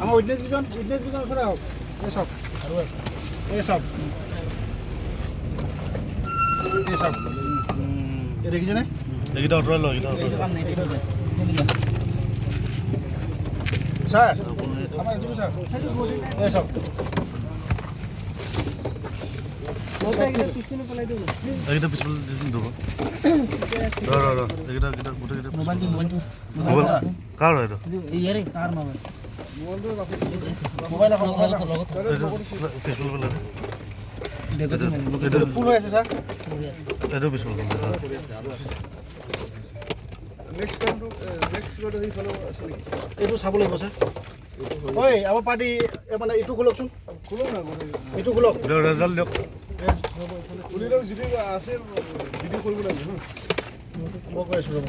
আমাৰ উইটনেছ কেইজন ওচৰত আহক। এই চাওক, এই চাওক, এই চাওক, এই দেখিছেনে? এইকেইটা আঁতৰাই ল, এইকেইটা আঁতৰাই ল। ছাৰ, আমাৰ এইটো ছাৰ, এই চাওক। এইকেইটা পিছফালে দিছোন ধৰিব। ৰ ৰ ৰ, এইকেইটা এইকেইটা গোটেইকেইটা। মোবাইলটো। মোবাইল কাৰ হয় এইটো? ইয়াৰে তাৰ মোবাইল। মোবাইল ৰাখক, মোবাইল ৰাখক। লগত। এইটো পিছফালে পেলাই দে। বেগতে। এইটো ফুল হৈ আছে ছাৰ। পৰি আছে। এইটো পিছফালে পেলাই দে। নেক্সট টাইমটো, নেক্সট সেইফালে আছে নেকি? এইটো চাব লাগিব ছাৰ। ঐ, আমাৰ পাৰ্টি মানে এইটো খোলকচোন। খোলক না গোটেই। এইটো খোলক। দিয়ক, ৰেজাল্ট দিয়ক। খুলি লওক, যিটো আছে ভিডিঅ' কৰিব লাগিব ন। মই কৈ আছোঁ, ৰ'ব।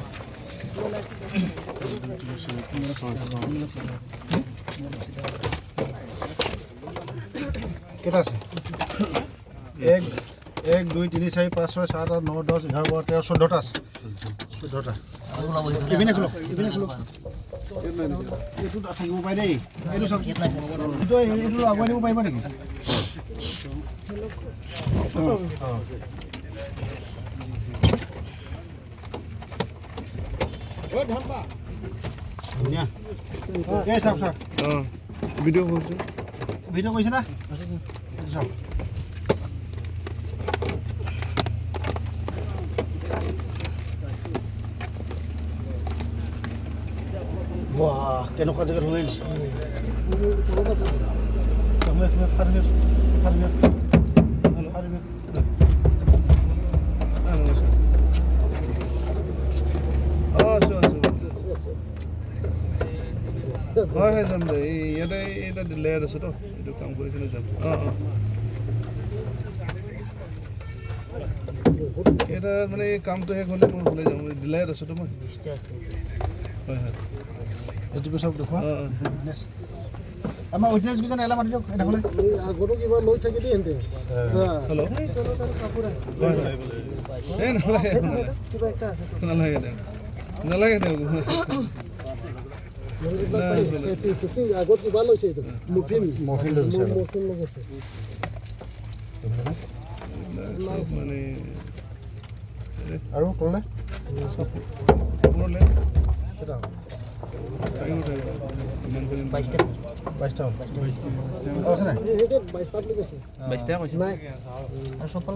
কেইটা আছে? এক, এক, দুই, তিনি, চাৰি, পাঁচ, ছয়, সাত, আঠ, ন, 10, 11, 12, 13, 14টা আছে, 14টা। আৰু ওলাব সেইফালে। ইপিনে খোলক, ইপিনে খোলক। ইয়াত নাই নেকি? এইটো থাকিব পাৰে দেই। এইটো চাওক। ইয়াত নাই ছাৰ। এইটো এইটো আগুৱাই দিব পাৰিবা নেকি? অঁ। ধুনীয়া। এই চাওক ছাৰ। অঁ, ভিডিঅ' কৰিছোঁ। ভিডিঅ' কৰিছে না? এইটো চাওক। বাহ, কেনেকুৱা জেগাত হৈ আহিছে। অঁ, নমস্কাৰ। অঁ, আছোঁ আছোঁ। হয় হয়, যাম দে। এই ইয়াতে এটা লেয়াৰ আছেতো, এইটো কাম কৰি কিনে যাম। অঁ অঁ, এটা মানে এই কামটো শেষ হ'লে মই ওলাই যাম। ডিলাইত আছোঁতো মই। 20টা আছে। হয় হয়। এইটো চব দেখুওৱা। অঁ অঁ। উইটনেছ, আমাৰ উইটনেছ কেইজন এলা মাতি দিয়ক এডোখৰলৈ। আগতো কিবা লৈ থাকে দেই এন্তে। হেল্ল', হয় হয়। এই নালাগে, একো নালাগে। কিবা একটা আছে। নালাগে দিয়ক, নালাগে দিয়ক। আগত কিবা লৈছে, এইটো মফিন। মৰফিন লৈ গৈছে। মফিন লৈ গৈছে। চব মানে আৰু তললৈ ওপৰলৈ কেইটা হ'ল? থাকিব থাকিব, ইমানখিনি। 22টা ছাৰ। 22টা হ'ল। আৰু আছে নাই? সেইটো 22টা বুলি কৈছে। 22টা কৈছে। নাই। আৰু চব।